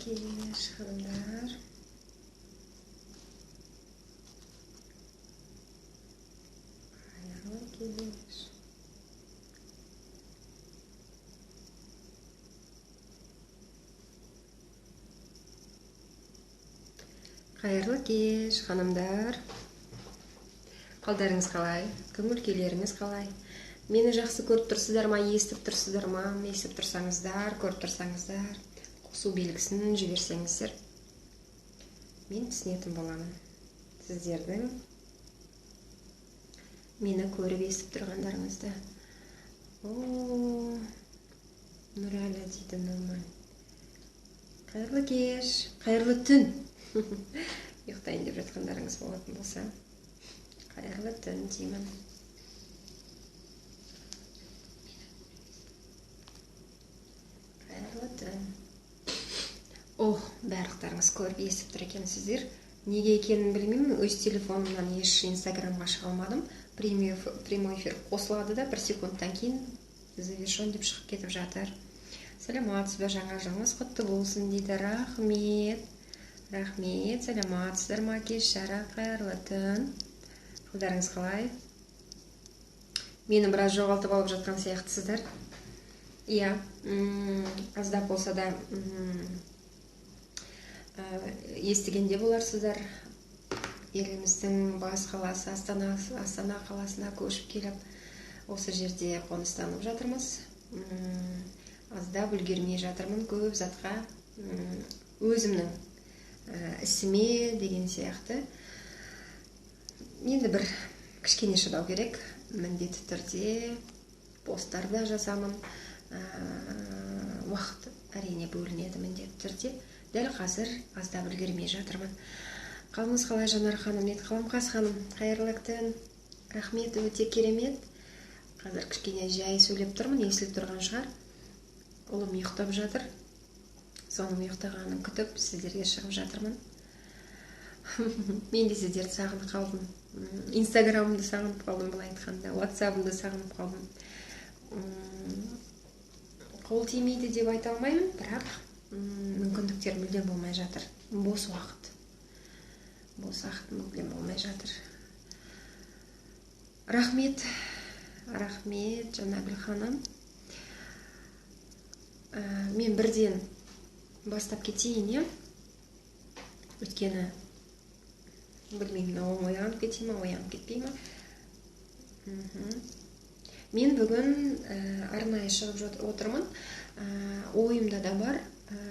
Кеш, ханымдар. Қайырлы кеш. Қайырлы кеш, ханымдар. Қалдарыңыз қалай? Көңіл күйлеріңіз қалай? Мені жақсы көріп тұрсыздар ма, естіп тұрсыздар ма? Естіп тұрсаңыздар, көріп тұрсаңыздар, қосу белгісін жіберсеңіздер, мен түсінетін боламын. Сіздердің мені көріп естіп тұрғандарыңызды. О, Нұрәлі дейді, нормально. Қайырлы кеш, қайырлы түн. Ұйықтайын деп жатқандарыңыз болатын болса, қайырлы түн деймін. Қайырлы түн. Ох, барлықтарыңыз көріп естіп тұр екенсіздер. Неге екенін білмеймін, өз телефонымнан еш инстаграмға шыға алмадым. Прямой эфир қосылады да, бір секундтан кейін завершен деп шығып кетіп жатыр. Саламатсыз ба, жаңа жылыңыз құтты болсын дейді. Рахмет. Рахмет, саламатсыздар ма, кеш жарық, қайырлы түн. Қалдарыңыз қалай? Мені біраз жоғалтып алып жатқан сияқтысыздар. Иә, аздап болса да естігенде боларсыздар. Еліміздің бас қаласы Астана, Астана қаласына көшіп келіп, осы жерде қоныстанып жатырмыз. Аздап үлгермей жатырмын көп затқа, өзімнің ісіме деген сияқты. Енді бір кішкене шыдау керек, міндетті түрде посттар да жазамын. Уақыт әрине бөлінеді міндетті түрде. Дәл қазір аздап үлгермей жатырмын. Қалыңыз қалай, Жанар ханым, ет Қаламқас ханым, қайырлы түн. Рахмет, өте керемет. Қазір кішкене жай сөйлеп тұрмын, естіліп тұрған шығар. Ұлым ұйықтап жатыр. Соның ұйықтағанын күтіп сіздерге шығып жатырмын. Мен де сіздерді сағынып қалдым. Инстаграмымды сағынып қалдым, былай айтқанда, WhatsApp'ымды сағынып қалдым. Қол тимейді деп айта алмаймын, бірақ мүмкіндіктер мүлдем болмай жатыр. Бос уақыт. Бос уақыт мүлдем болмай жатыр. Рахмет. Рахмет, Жанагүл ханым. Мен бірден бастап кетейін, иә? Өйткені білмеймін, оянып кете ма, оянып кетпей ма. Мен бүгін арнайы шығып отырмын. Ойымда да бар.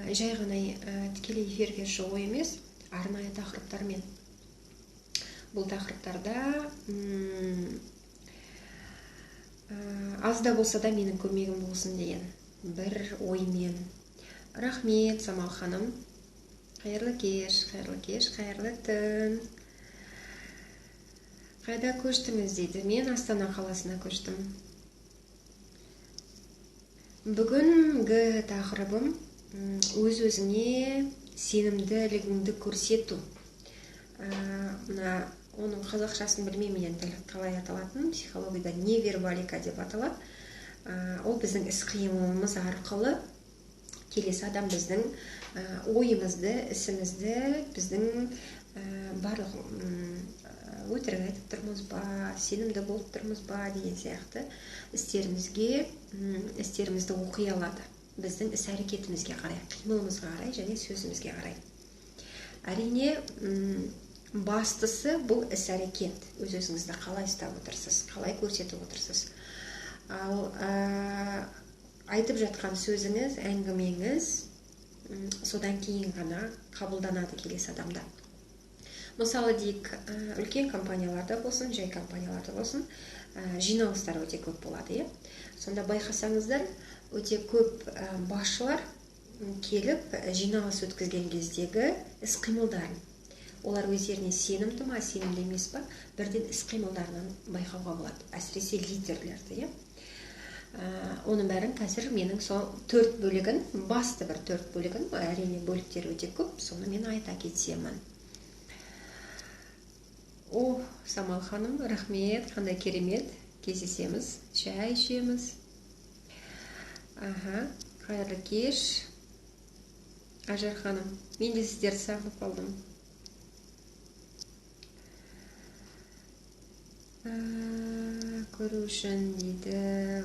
Жай ғана тікелей эфирге шығу емес, арнайы тақырыптармен. Бұл тақырыптарда аз да болса да менің көмегім болсын деген бір оймен. Рахмет, Самал ханым. Қайырлы кеш, қайырлы кеш, қайырлы түн. Қайда көштіңіз дейді. Мен Астана қаласына көштім. Бүгінгі тақырыбым өз-өзіңе сенімділігіңді көрсету. Мына оның қазақшасын білмеймін енді қалай аталатынын, психологияда невербалика деп аталады. Ол біздің іс-қимылымыз арқылы келесі адам біздің ойымызды, ісімізді, біздің барлық өтірік айтып тұрмыз ба, сенімді болып тұрмыз ба деген сияқты істерімізге, істерімізді оқи алады. Біздің іс-әрекетімізге қарай, қимылымызға қарай және сөзімізге қарай. Әрине, бастысы бұл іс-әрекет. Өз-өзіңізді қалай ұстап отырсыз, қалай көрсетіп отырсыз. Ал айтып жатқан сөзіңіз, әңгімеңіз содан кейін ғана қабылданады келесі адамда. Мысалы дейік, үлкен компанияларда болсын, жай компанияларда болсын, жиналыстар өте көп болады, иә? Сонда байқасаңыздар, өте көп басшылар келіп жиналыс өткізген кездегі іс-қимылдарын, олар өздеріне сенімді ма, сенімді емес па, бірден іс-қимылдарынан байқауға болады, әсіресе лидерлерді, иә? Оның бәрін қазір менің сол төрт бөлігін, басты бір төрт бөлігін, әрине бөліктері өте көп, соны мен айта кетемін. О, Самал ханым, рахмет, қандай керемет, кездесеміз, шай ішеміз. Аха, қайырлы кеш. Ажар ханым, мен де сіздерді сағынып қалдым. Көру үшін дейді,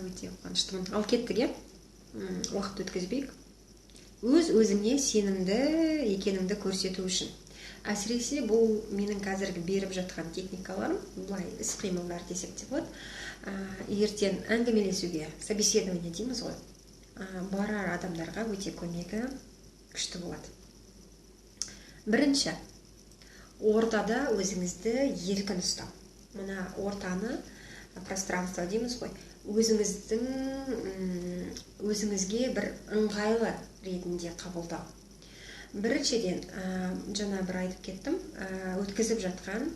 өте қуаныштымын. Ал кеттік, иә? Уақыт өткізбейік. Өз өзіңе сенімді екеніңді көрсету үшін. Әсіресе бұл менің қазіргі беріп жатқан техникаларым, былай іс-қимылдар десек те болады. Ертең әңгімелесуге, собеседование дейміз ғой, барар адамдарға өте көмегі күшті болады. Бірінші, ортада өзіңізді еркін ұстау. Мына ортаны, пространство дейміз ғой, өзіңіздің өзіңізге бір ыңғайлы ретінде қабылдау. Біріншіден, жаңа бір айтып кеттім, өткізіп жатқан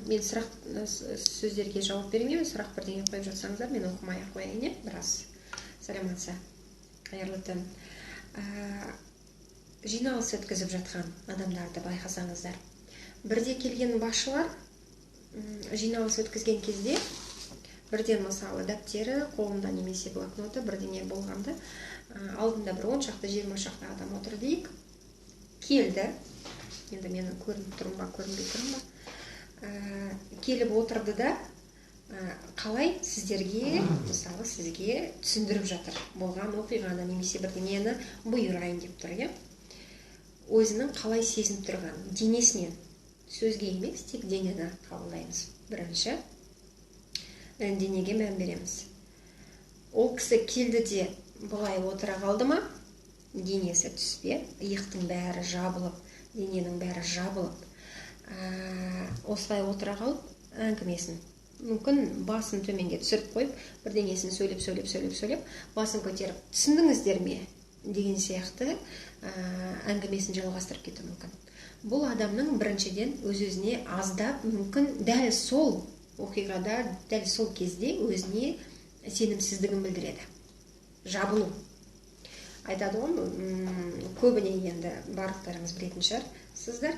мен сұрақ сөздерге жауап бермеймін, сұрақ бірдеңе қойып жатсаңыздар, мен оқымай ақ қояйын, біраз. Сәлеметсіз, қайырлы түн. Жиналыс өткізіп жатқан адамдарды байқасаңыздар, бірде келген басшылар жиналыс өткізген кезде бірден, мысалы, дәптері қолында немесе блокноты бірдеңе болғанда, алдында бір 10 шақты, 20 шақты адам отыр дейік, келді. Енді мен көрініп тұрмын ба, көрінбей тұрмын ба? Келіп отырды да, қалай сіздерге, мысалы, сізге түсіндіріп жатыр болған оқиғаны немесе бірдеңені бұйырайын деп тұр, иә? Өзінің қалай сезініп тұрғанын денесінен, сөзге емес, тек денені қабылдаймыз. Бірінші, денеге мән береміз. Ол кісі келді де былай отыра қалды ма, денесі түспе, иықтың бәрі жабылып, дененің бәрі жабылып, осылай отыра қалып, әңгімесін, мүмкін басын төменге түсіріп қойып, бірдеңесін сөйлеп, сөйлеп, сөйлеп, сөйлеп, басын көтеріп, түсіндіңіздер ме деген сияқты әңгімесін жалғастырып кетуі мүмкін. Бұл адамның біріншіден өз-өзіне аздап, мүмкін дәл сол оқиғада, дәл сол кезде өзіне сенімсіздігін білдіреді. Жабылу. Айтады ғой, көбіне енді барлықтарыңыз білетін шығарсыздар.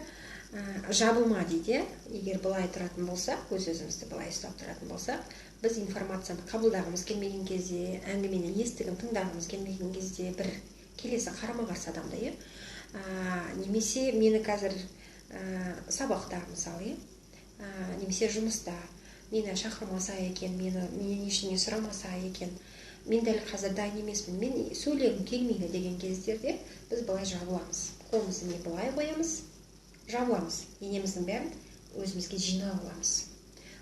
Жабылма дейді. Егер былай тұратын болсақ, өз-өзімізді былай ұстап тұратын болсақ, біз информацияны қабылдағымыз келмеген кезде, әңгімені естігім, тыңдағымыз келмеген кезде, бір келесі қарама-қарсы адамда, иә? Немесе мені қазір сабақта, мысалы, немесе жұмыста мені шақырмаса екен, менен ештеңе сұрамаса екен, мен дәл қазір дайын емеспін, мен сөйлегім келмейді деген кездерде біз былай жабыламыз. Қолымызды не былай қоямыз, жабыламыз, денеміздің бәрін өзімізге жинап аламыз.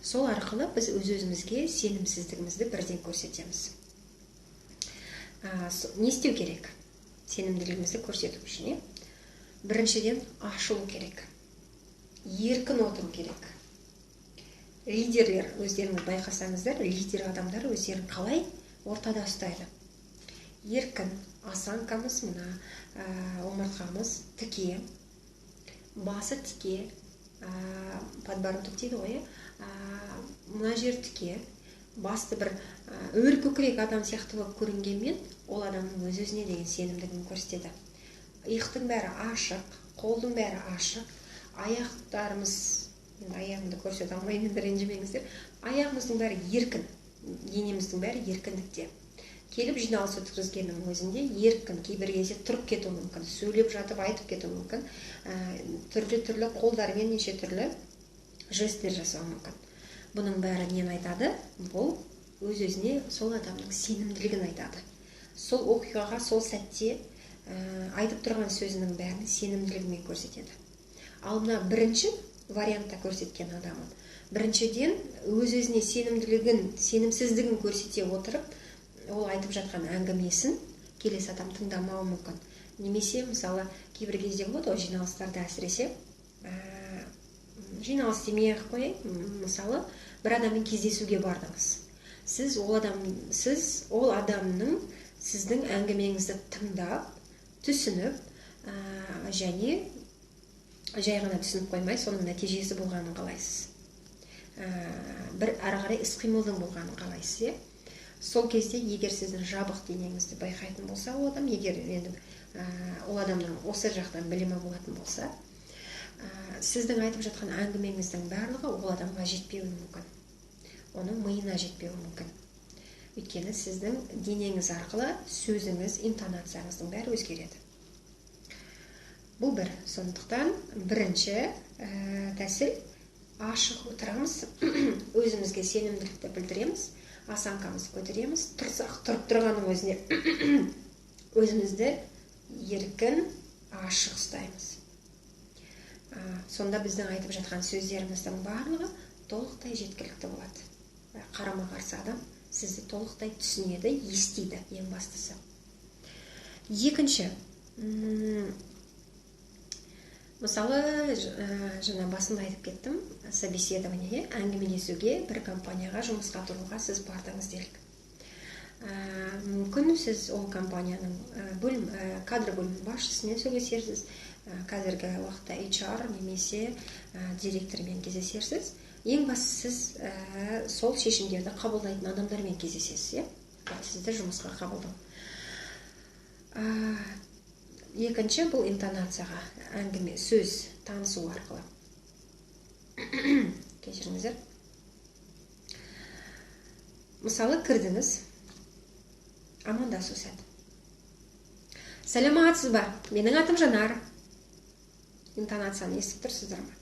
Сол арқылы біз өз-өзімізге сенімсіздігімізді бірден көрсетеміз. Не істеу керек? Сенімділігімізді көрсету үшін, Біріншіден, ашылу керек. Еркін отыру керек. Лидерлер, өздеріңіз байқасаңыздар, лидер адамдар өздерін қалай ортада ұстайды? Еркін, осанкамыз мына, омыртқамыз тіке, басы тіке, подбородок дейді ғой, мына жер тіке, басты бір өр көкірек адам сияқты болып көрінгенмен, ол адамның өз-өзіне деген сенімдігін көрсетеді. Иықтың бәрі ашық, қолдың бәрі ашық, аяқтарымыз, енді аяғымды көрсете алмаймын, енді ренжімеңіздер, аяғымыздың бәрі еркін, денеміздің бәрі еркіндікте. Келіп жиналыс өткізгеннің өзінде еркін, кейбір кезде тұрып кетуі мүмкін, сөйлеп жатып айтып кетуі мүмкін, түрлі-түрлі қолдармен неше түрлі жесттер жасауы мүмкін. Бұның бәрі нені айтады? Бұл өз-өзіне сол адамның сенімділігін айтады. Сол оқиғаға, сол сәтте айтып тұрған сөзінің бәрін сенімділігімен көрсетеді. Ал мына бірінші вариантта көрсеткен адамын, біріншіден өз-өзіне сенімділігін, сенімсіздігін көрсете отырып, ол айтып жатқан әңгімесін келесі адам тыңдамауы мүмкін. Немесе, мысалы, кейбір кезде болады ғой, жиналыстарда әсіресе, жиналыс демей ақ қояйын, мысалы, бір адаммен кездесуге бардыңыз. Сіз ол адамның сіздің әңгімеңізді тыңдап, түсініп, және жай ғана түсініп қоймай, соның нәтижесі болғанын қалайсыз. Бір ары қарай іс-қимылдың болғанын қалайсыз, иә? Сол кезде егер сіздің жабық денеңізді байқайтын болса, ол адам, егер енді ол адамның осы жақтан білімі болатын болса, сіздің айтып жатқан әңгімеңіздің барлығы ол адамға жетпеуі мүмкін. Оның миына жетпеуі мүмкін. Өйткені сіздің денеңіз арқылы сөзіңіз, интонацияңыздың бәрі өзгереді. Бұл бір. Сондықтан бірінші тәсіл ашық отырамыз, өзімізге сенімділікті білдіреміз, осанкамызды көтереміз, тұрсақ тұрып тұрғанның өзіне өзімізді еркін, ашық ұстаймыз. Сонда біздің айтып жатқан сөздеріміздің барлығы толықтай жеткілікті болады. Қарама-қарсы адам сізді толықтай түсінеді, естиді, ең бастысы. Екінші, мысалы, жаңа басында айтып кеттім, собеседование, әңгімелесуге, бір компанияға жұмысқа тұруға сіз бардыңыз делік. Мүмкін сіз ол компанияның бөлім, кадр бөлімінің басшысымен сөйлесерсіз, қазіргі уақытта HR немесе директормен кездесерсіз. Ең бастысы сіз сол шешімдерді қабылдайтын адамдармен кездесесіз, иә? Сізді жұмысқа қабылдау. Екінші, бұл интонацияға әңгіме, сөз танысу арқылы. Кешіріңіздер. Мысалы, кірдіңіз, амандасу сәт. Сәлеметсіз ба? Менің атым Жанар. Интонацияны естіп тұрсыздар ма?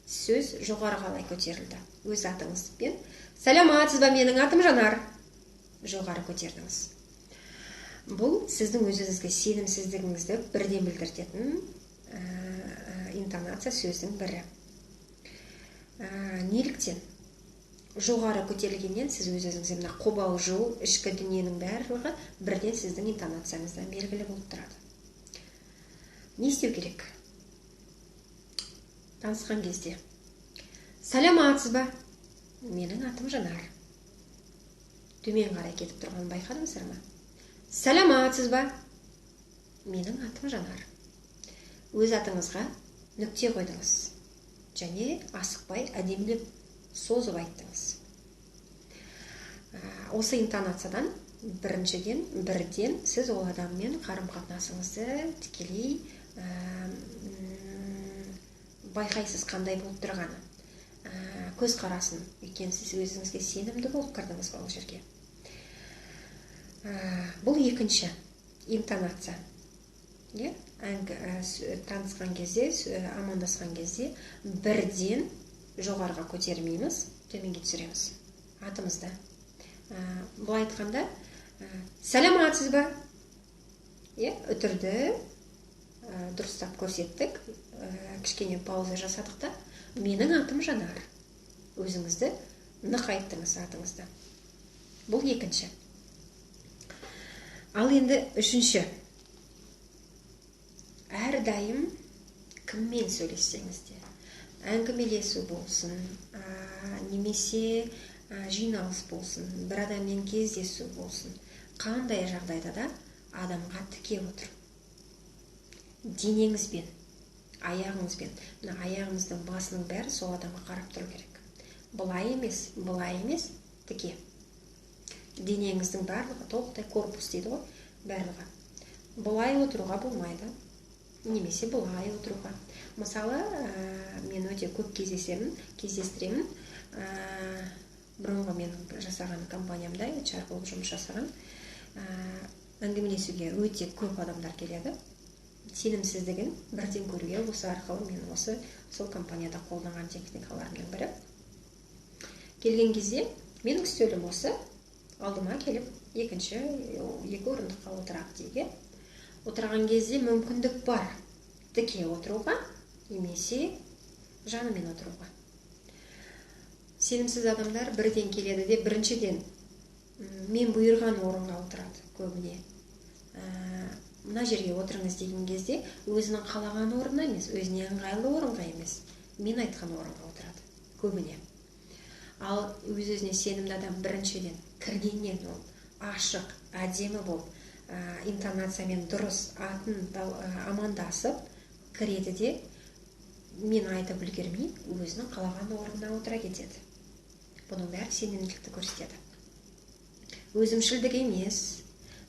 Сөз жоғары қалай көтерілді? Өз атыңызбен. Сәлеметсіз ба? Менің атым Жанар. Жоғары көтердіңіз. Бұл сіздің өзіңізге сенімсіздігіңізді бірден білдіртетін интонация сөздің бірі. Неліктен? Жоғары көтерілгеннен сіз өз-өзіңізге мына қобалжу, ішкі дүниенің барлығы бірден сіздің интонацияңыздан белгілі болып тұрады. Не істеу керек? Танысқан кезде. Сәлеметсіз ба? Менің атым Жанар. Төмен қарай кетіп тұрғанын байқадыңыздар ма? Сәлеметсіз ба? Менің атым Жанар. Өз атыңызға нүкте қойдыңыз. Және асықпай әдемілеп созып айттыңыз. Осы интонациядан біріншіден, бірден сіз ол адаммен қарым-қатынасыңызды тікелей байқайсыз, қандай болып тұрғаны. Көзқарасын, өйткені сіз өзіңізге сенімді болып кірдіңіз ол жерге. Бұл екінші интонация. Танысқан кезде, амандасқан кезде бірден жоғарыға көтермейміз, төменге түсіреміз атымызды. Былай айтқанда, сәлеметсіз ба? Үтірді дұрыстап көрсеттік, кішкене пауза жасадық та, менің атым Жанар. Өзіңізді нық айттыңыз атыңызды. Бұл екінші. Ал енді үшінші. Әрдайым кіммен сөйлессеңіз де, әңгімелесу болсын, немесе жиналыс болсын, бір адаммен кездесу болсын, қандай жағдайда да адамға тіке отыру. Денеңізбен, аяғыңызбен, мына аяғымыздың басының бәрі сол адамға қарап тұру керек. Былай емес, былай емес, тіке. Денеңіздің барлығы толықтай корпус дейді ғой, барлығы. Былай отыруға болмайды, немесе былай отыруға. Мысалы, мен өте көп кездестіремін. Бұрынғы менің жасаған компаниямда, HR болып жұмыс жасаған, әңгімелесуге өте көп адамдар келеді. Сенімсіздігін бірден көруге осы арқылы мен осы сол компанияда қолданған техникаларымның бірі. Келген кезде менің үстелім осы, алдыма келіп екінші екі орындыққа отырады дейік. Отырған кезде мүмкіндік бар тіке отыруға немесе жанымен отыруға. Сенімсіз адамдар бірден келеді де, біріншіден мен бұйырған орынға отырады көбіне. Мына жерге отырыңыз деген кезде өзінің қалаған орнына емес, өзіне ыңғайлы орынға емес, мен айтқан орынға отырады көбіне. Ал өз-өзіне сенімді адам біріншіден кіргеннен ол ашық, әдемі болып, интонациямен дұрыс атын амандасып кіреді де, мен айтып үлгермей өзінің қалаған орнына отыра кетеді. Бұның бәрі сенімділікті көрсетеді. Өзімшілдік емес,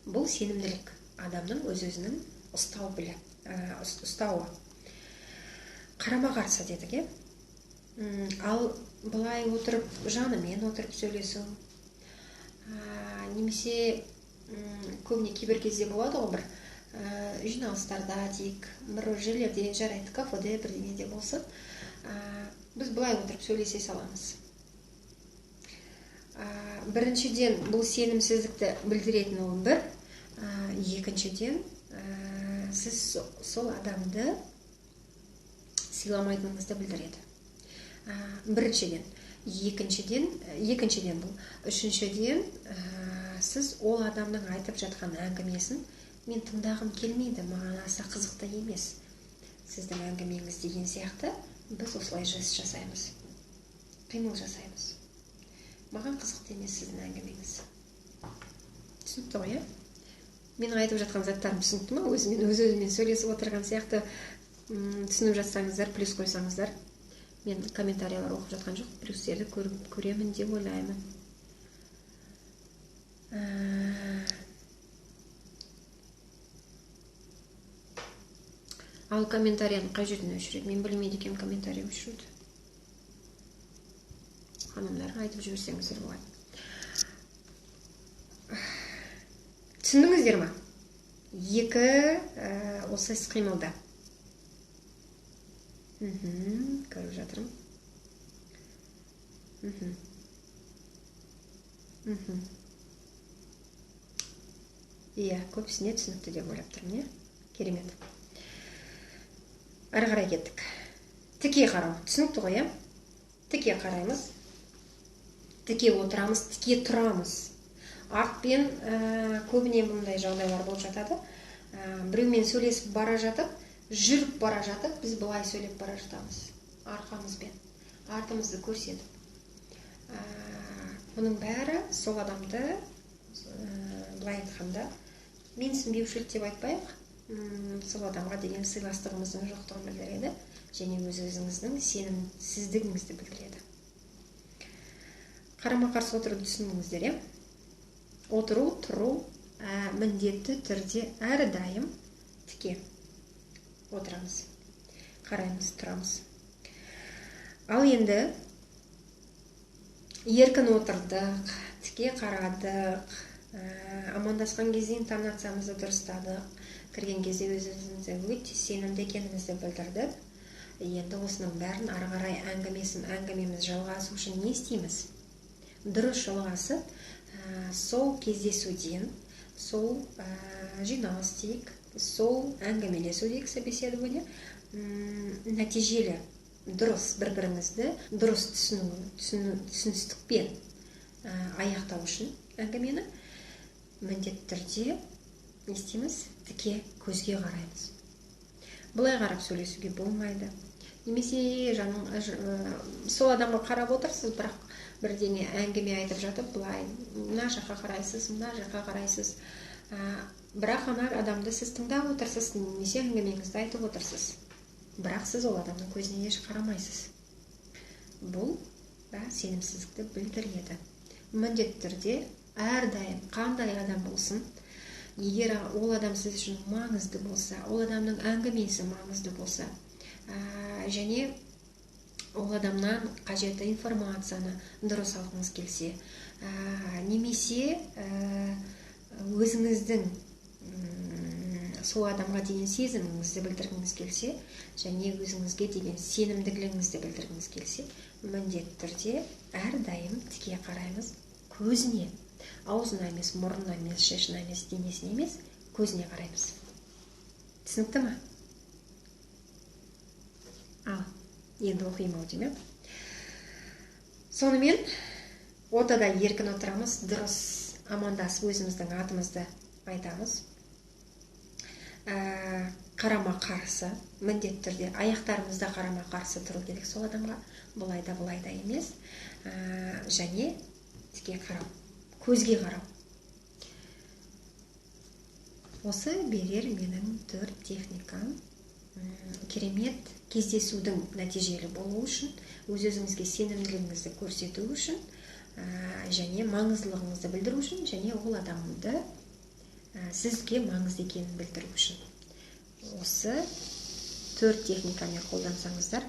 бұл сенімділік. Адамның өз-өзінің ұстау білі, ұстауы. Қарама-қарсы дедік, е? Ал былай отырып, жанымен отырып сөйлесу, Немесе көбіне кейбір кезде болады ғой, бір жиналыстарда дейік, бір жерлерде, жарайды, кафеде бірдеңеде болсын, біз былай отырып сөйлесе саламыз. Біріншіден, бұл сенімсіздікті білдіретін ол бір. Екіншіден, сіз сол адамды сыйламайтыныңызды білдіреді. Біріншіден, екіншіден бұл. Үшіншіден, сіз ол адамның айтып жатқан әңгімесін мен тыңдағым келмейді, маған аса қызықты емес сіздің әңгімеңіз деген сияқты біз осылай жест жасаймыз, қимыл жасаймыз. Маған қызықты емес сіздің әңгімеңіз. Түсінікті ғой, иә? Менің айтып жатқан заттарым түсінікті ма? Өзімен өз-өзімен сөйлесіп отырған сияқты түсініп жатсаңыздар, плюс қойсаңыздар. Мен комментариялар оқып жатқан жоқ, плюстерді көремін деп ойлаймын. Ал комментарияны қай жерден өшіреді? Мен білмейді екенмін комментарий өшіруді. Ханымдар, айтып жіберсеңіздер болады. Түсіндіңіздер ма? Екі осы іс қимылда. Көріп жатырмын. Иә, көбісіне түсінікті деп ойлап тұрмын, иә? Керемет. Әрі қарай кеттік. Тіке қарау. Түсінікті ғой, иә? Тіке қараймыз. Тіке отырамыз, тіке тұрамыз. Артпен көбіне мұндай жағдайлар болып жатады. Біреумен сөйлесіп бара жатып, жүріп бара жатып, біз былай сөйлеп бара жатамыз. Арқамызбен, артымызды көрсетіп. Бұның бәрі сол адамды, былай айтқанда, менсінбеушілік деп айтпайық, сол адамға деген сыйластығымыздың жоқтығын білдіреді және өз-өзіңіздің сенімсіздігіңізді білдіреді. Қарама-қарсы отыруды түсіндіңіздер, иә? Отыру, тұру міндетті түрде әрдайым тіке отырамыз, қараймыз, тұрамыз. Ал енді еркін отырдық, тіке қарадық, амандасқан кезде интонациямызды дұрыстадық, кірген кезде өз-өзімізді өте сенімді екенімізді білдірдік. Енді осының бәрін ары қарай әңгімеміз жалғасу үшін не істейміз? Дұрыс жалғасып, сол кездесуден, сол жиналыс дейік, сол әңгімелесу дейік, собеседование, нәтижелі, дұрыс бір-біріңізді дұрыс түсіністікпен аяқтау үшін әңгімені міндетті түрде не істейміз? Тіке көзге қараймыз. Былай қарап сөйлесуге болмайды. Немесе сол адамға қарап отырсыз, бірақ бірдеңе әңгіме айтып жатып, былай мына жаққа қарайсыз, мына жаққа қарайсыз. Бірақ ана адамды сіз тыңдап отырсыз, немесе әңгімеңізді айтып отырсыз. Бірақ сіз ол адамның көзіне еш қарамайсыз. Бұл да сенімсіздікті білдіреді. Міндетті түрде әрдайым қандай адам болсын, егер ол адам сіз үшін маңызды болса, ол адамның әңгімесі маңызды болса, және ол адамнан қажетті информацияны дұрыс алғыңыз келсе, немесе өзіңіздің сол адамға деген сезіміңізді білдіргіңіз келсе, және өзіңізге деген сенімділігіңізді білдіргіңіз келсе, міндетті түрде әрдайым тіке қараймыз көзіне. Аузына емес, мұрнына емес, шашына емес, денесіне емес, көзіне қараймыз. Түсінікті ма? Ал, енді оқимын ау деймін. Сонымен, ортада еркін отырамыз, дұрыс амандасып өзіміздің атымызды айтамыз. Қарама-қарсы, міндетті түрде аяқтарымызда қарама-қарсы тұру керек сол адамға, бұлай да бұлай да емес. Және тіке қарау, көзге қарау. Осы берер менің 4 техникам. Керемет кездесудің нәтижелі болуы үшін, өз-өзіңізге сенімділігіңізді көрсету үшін, және маңыздылығыңызды білдіру үшін, және ол адамды сізге маңызды екенін білдіру үшін. Осы 4 техникамен қолдансаңыздар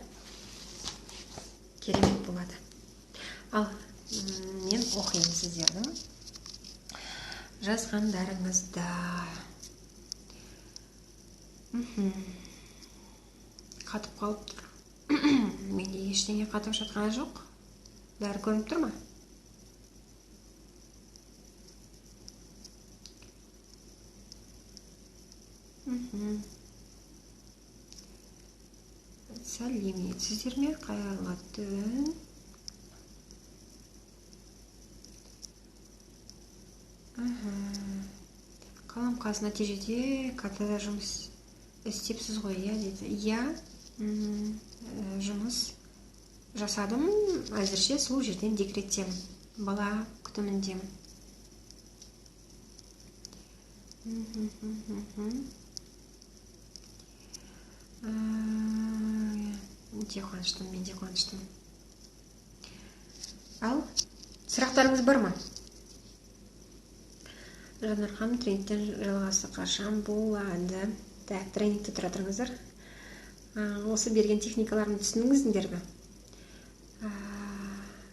керемет болады. Ал мен оқимын сіздердің. Жазғандарыңызда. Қатып қалып тұр. Менде ештеңе қатып жатқан жоқ. Бәрі көрініп тұр ма? Сәлеметсіздер ме? Қайырлы түн. Қаламқас, нәтижеде картада жұмыс істепсіз ғой, иә дейді. Иә, жұмыс жасадым, әзірше сол жерден декреттемін, бала күтіміндемін. Өте қуаныштымын, мен де қуаныштымын. Ал, сұрақтарыңыз бар ма? Жанар ханым, тренингтен жалғасы қашан болады? Так, тренингте тұра тұрыңыздар. Осы берген техникаларын түсіндіңіздер ме?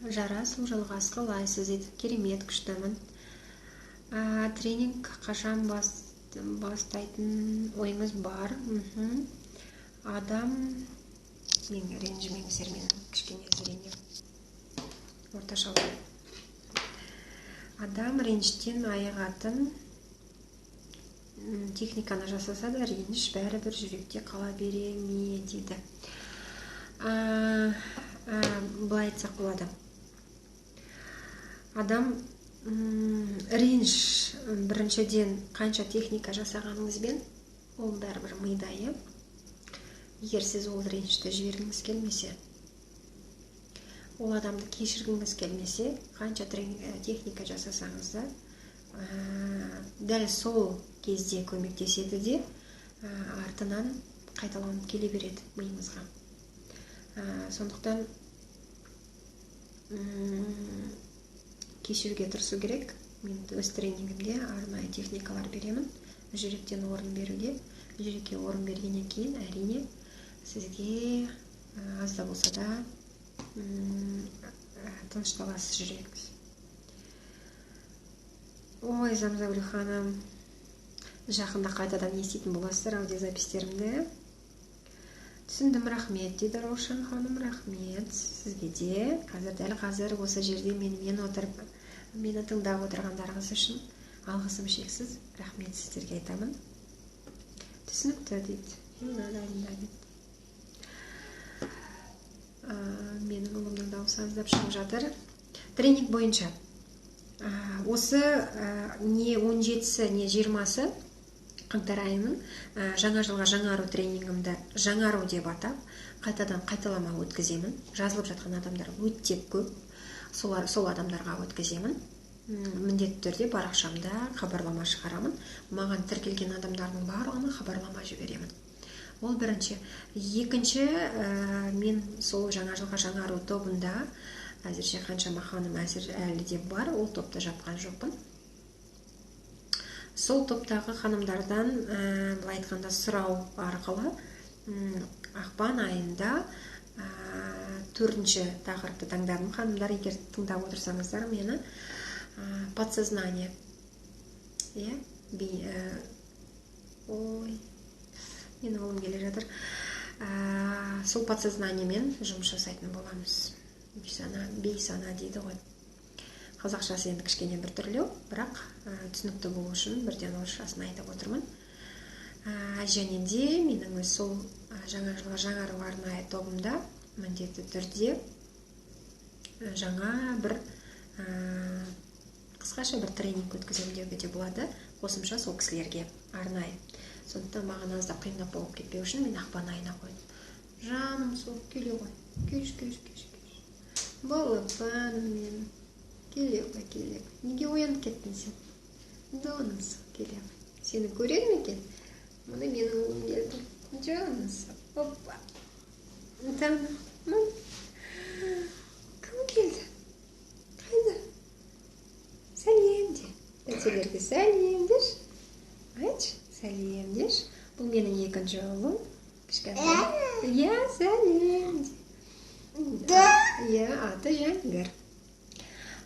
Жара, сол жалғасы қалайсыз дейді. Керемет, күштімін. Тренинг қашан бастайтын ойыңыз бар? Адам, мен ренжімеңіздер, менің кішкене зрением орташалау. Адам реніштен айығатын техниканы жасаса да, реніш бәрібір жүректе қала бере ме дейді. Былай айтсақ болады. Адам реніш біріншіден қанша техника жасағаныңызбен ол бәрібір мида, иә. Егер сіз ол ренішті жібергіңіз келмесе, ол адамды кешіргіңіз келмесе, қанша техника жасасаңыз да, дәл сол кезде көмектеседі де, артынан қайталанып келе береді миыңызға. Сондықтан кешіруге тырысу керек. Мен өз тренингімде арнайы техникалар беремін. Жүректен орын беруге. Жүрекке орын бергеннен кейін әрине сізге аз да болса да тынышталасыз жүрегіңіз. Ой, Замзагүл ханым, жақында қайтадан еститін боласыздар аудиозапистерімді. Түсіндім, рахмет дейді Раушан ханым, рахмет сізге де. Қазір дәл қазір осы жерде менімен отырып, мені тыңдап отырғандарыңыз үшін алғысым шексіз, рахмет сіздерге айтамын. Түсінікті дейді. Дейді. Менің ұлымның дауысы аздап шығып жатыр. Тренинг бойынша осы не 17-сі, не 20-сы қаңтар айының жаңа жылға жаңару тренингімді жаңару деп атап, қайтадан қайталама өткіземін. Жазылып жатқан адамдар өте көп, сол адамдарға өткіземін. Міндетті түрде парақшамда хабарлама шығарамын. Маған тіркелген адамдардың барлығына хабарлама жіберемін. Ол бірінші. Екінші, мен сол жаңа жылға жаңару тобында әзірше қаншама ханым әзір әлі де бар, ол топты жапқан жоқпын. Сол топтағы ханымдардан, былай айтқанда, сұрау арқылы ақпан айында 4-ші тақырыпты таңдадым. Ханымдар, егер тыңдап отырсаңыздар мені, подсознание. Иә, ой, менің ұлым келе жатыр. Сол подсознаниемен жұмыс жасайтын боламыз. Бейсана дейді ғой. Қазақшасы енді кішкене бір түрлеу, бірақ түсінікті болу үшін бірден орысшасын айтып отырмын. Және де менің өз сол жаңа жылға жаңару арнайы тобымда міндетті түрде жаңа бір қысқаша бір тренинг өткіземін деуге де болады, қосымша сол кісілерге арнайы. Сондықтан маған аздап қиындап болып кетпеу үшін мен ақпан айына қойдым. Жаным сол, келе ғой, келші, келші, келші, келші. Балапаным менің. Келе ғой, келе ғой. Неге оянып кеттің сен? Доным сол, келе ғой. Сені көрер ме екен? Мұны менің ұлым келді. Жаным сол. Опа. Кім келді? Қайда? Сәлем де. Тәтелерге сәлем деші. Айтшы, сәлем деші. Бұл менің екінші ұлым. Кішкентай. Иә, сәлем де. Иә, аты Жәңгір.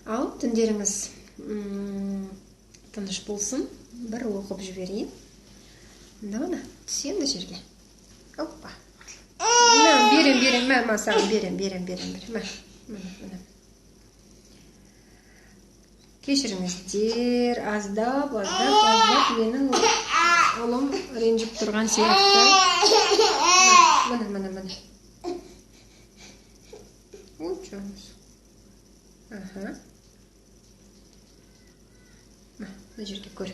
Ал түндеріңіз тыныш болсын. Бір оқып жіберейін. Мына, түс енді жерге. Оппа. Мә, берем, берем, мә, мә, саған берем, берем, берем, берем. Мә, міне, міне. Кешіріңіздер, аздап, аздап, аздап менің ұлым ренжіп тұрған сияқты. Міне, міне, міне. Ой, жаным. Аха. Мына жерге көр.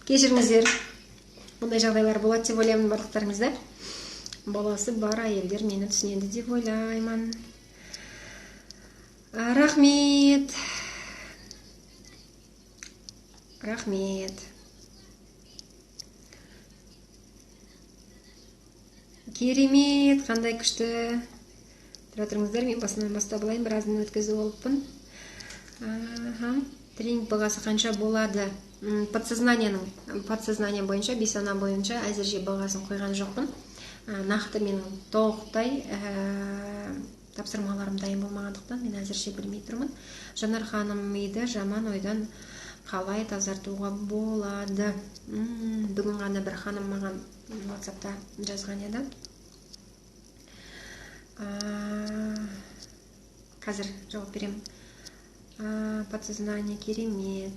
Кешіріңіздер, бұндай жағдайлар болады деп ойлаймын барлықтарыңызда. Баласы бар әйелдер мені түсінеді деп ойлаймын. Рахмет. Рахмет. Керемет, қандай күшті. Тұра тұрыңыздар, мен басынан бастап алайын, біразын өткізіп алыппын. Аха. Тренинг бағасы қанша болады? Подсознание бойынша, бейсана бойынша әзірше бағасын қойған жоқпын. Нақты менің толықтай тапсырмаларым дайын болмағандықтан мен әзірше білмей тұрмын. Жанар ханым, миды жаман ойдан қалай тазартуға болады? Бүгін ғана бір ханым маған WhatsAppта жазған еді. Қазір жауап беремін. Подсознание керемет.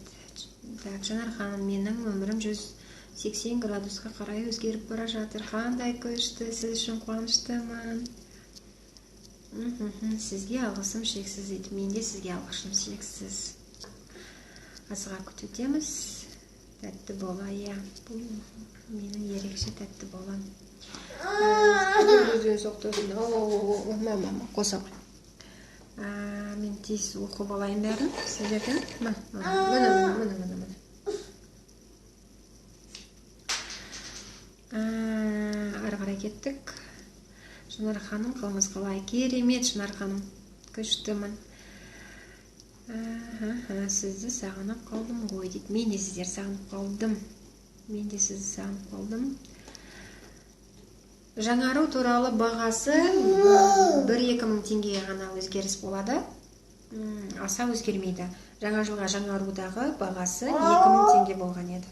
Так, Жанар ханым, менің өмірім 180 градусқа қарай өзгеріп бара жатыр. Қандай күшті, сіз үшін қуаныштымын. Сізге алғысым шексіз дейді. Мен де сізге алғысым шексіз. Асыға күтудеміз. Тәтті бола, иә. Бұл менің ерекше тәтті балам. Өзен соқтасын. Мама, қоса ғой. Мен тез оқып алайын бәрін сіздерден. Міне, міне, міне, міне, міне. Ары қарай кеттік. Жанар ханым, қалыңыз қалай? Керемет, Жанар ханым. Күштімін. Сізді сағынып қалдым ғой дейді. Мен де сіздер сағынып қалдым. Мен де сізді сағынып қалдым. Жаңару туралы бағасы 1-2 мың теңгеге ғана өзгеріс болады. Аса өзгермейді. Жаңа жылға жаңарудағы бағасы 2 мың теңге болған еді.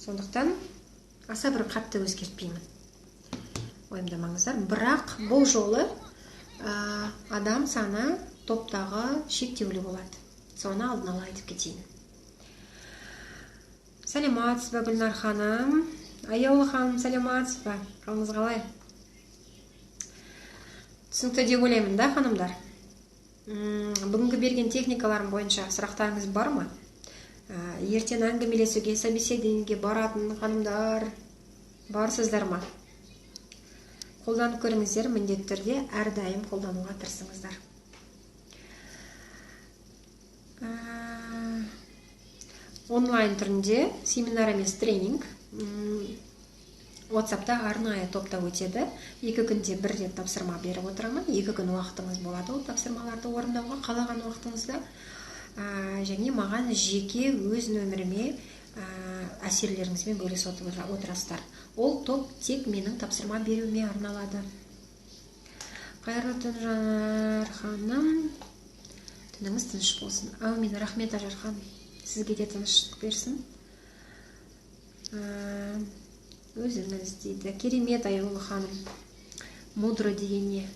Сондықтан аса бір қатты өзгертпеймін. Уайымдамаңыздар. Бірақ бұл жолы адам саны топтағы шектеулі болады. Соны алдын ала айтып кетейін. Сәлеметсіз бе, Гүлнар ханым? Аяулы ханым, сәлеметсіз бе? Қалыңыз қалай? Түсінікті деп ойлаймын, да, ханымдар? Бүгінгі берген техникаларым бойынша сұрақтарыңыз бар ма? Ертең әңгімелесуге, собеседованиеге баратын ханымдар барсыздар ма? Қолданып көріңіздер, міндетті түрде әрдайым қолдануға тырысыңыздар. Онлайн түрінде семинар емес тренинг WhatsAppта арнайы топта өтеді. 2 күнде бір рет тапсырма беріп отырамын. 2 күн уақытыңыз болады ол тапсырмаларды орындауға, қалаған уақытыңызда. Және маған жеке өз нөміріме әсерлеріңізбен бөлісіп отырасыздар. Ол топ тек менің тапсырма беруіме арналады. Қайырлы түн, Жанар ханым. Түніңіз тыныш болсын. Әумин, рахмет, Ажар ханым. Сізге де тыныштық берсін. Өзіңіз дейді. Керемет, Аяулы ханым. Мудро деген не?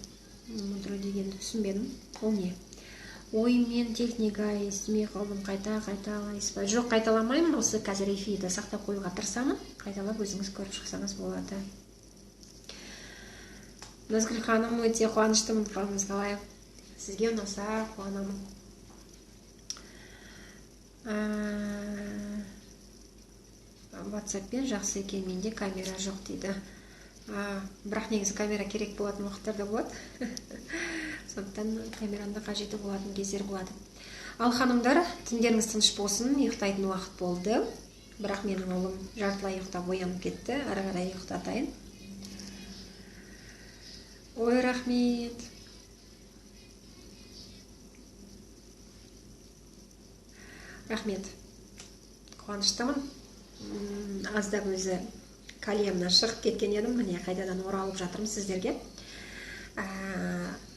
Мудро дегенді түсінбедім. Ол не? Ой, мен техника естімей қалдым, қайта қайталайсыз ба? Жоқ, қайталамаймын. Осы қазір эфирді сақтап қоюға тырысамын. Қайталап өзіңіз көріп шықсаңыз болады. Назгүл ханым, өте қуаныштымын. Қалыңыз қалай? Сізге ұнаса қуанамын. WhatsApp-пен жақсы екен, менде камера жоқ дейді. Бірақ негізі камера керек болатын уақыттар да болады. Сондықтан камераны да қажеті болатын кездер болады. Ал ханымдар, түндеріңіз тыныш болсын, ұйықтайтын уақыт болды. Бірақ менің ұлым жартылай ұйықтап оянып кетті. Ары қарай ұйықтатайын. Ой, рахмет. Рахмет. Қуаныштымын. Аздап өзі Колеямнан шығып кеткен едім, міне қайтадан оралып жатырмын сіздерге.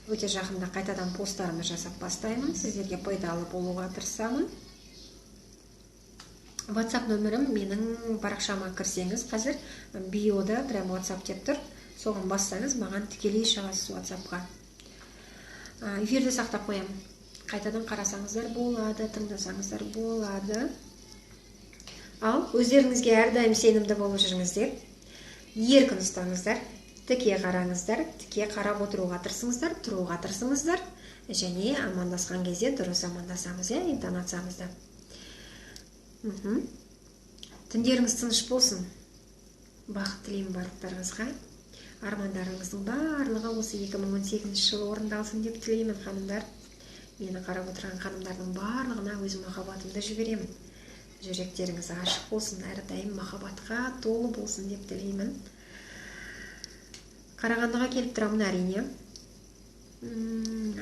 Өте жақында қайтадан посттарымды жасап бастаймын, сіздерге пайдалы болуға тырысамын. WhatsApp нөмірім менің парақшама кірсеңіз, қазір биода прям WhatsApp деп тұр, соған бассаңыз маған тікелей шығасыз WhatsAppқа. Эфирді сақтап қоямын, қайтадан қарасаңыздар болады, тыңдасаңыздар болады. Ал өздеріңізге әрдайым сенімді болып жүріңіздер, еркін ұстаңыздар, тіке қараңыздар, тіке қарап отыруға тырысыңыздар, тұруға тырысыңыздар, және амандасқан кезде дұрыс амандасамыз, иә, интонациямызды. Түндеріңіз тыныш болсын, бақыт тілеймін барлықтарыңызға. Армандарыңыздың барлығы осы 2018 жылы орындалсын деп тілеймін, ханымдар. Мені қарап отырған ханымдардың барлығына өз махаббатымды жіберемін. Жүректеріңіз ашық болсын, әрдайым махаббатқа толы болсын деп тілеймін. Қарағандыға келіп тұрамын әрине.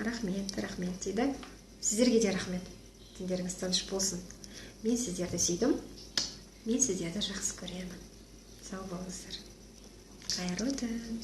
Рахмет, рахмет дейді. Сіздерге де рахмет. Түндеріңіз тыныш болсын. Мен сіздерді сүйдім, мен сіздерді жақсы көремін. Сау болыңыздар. Қайырлы түн.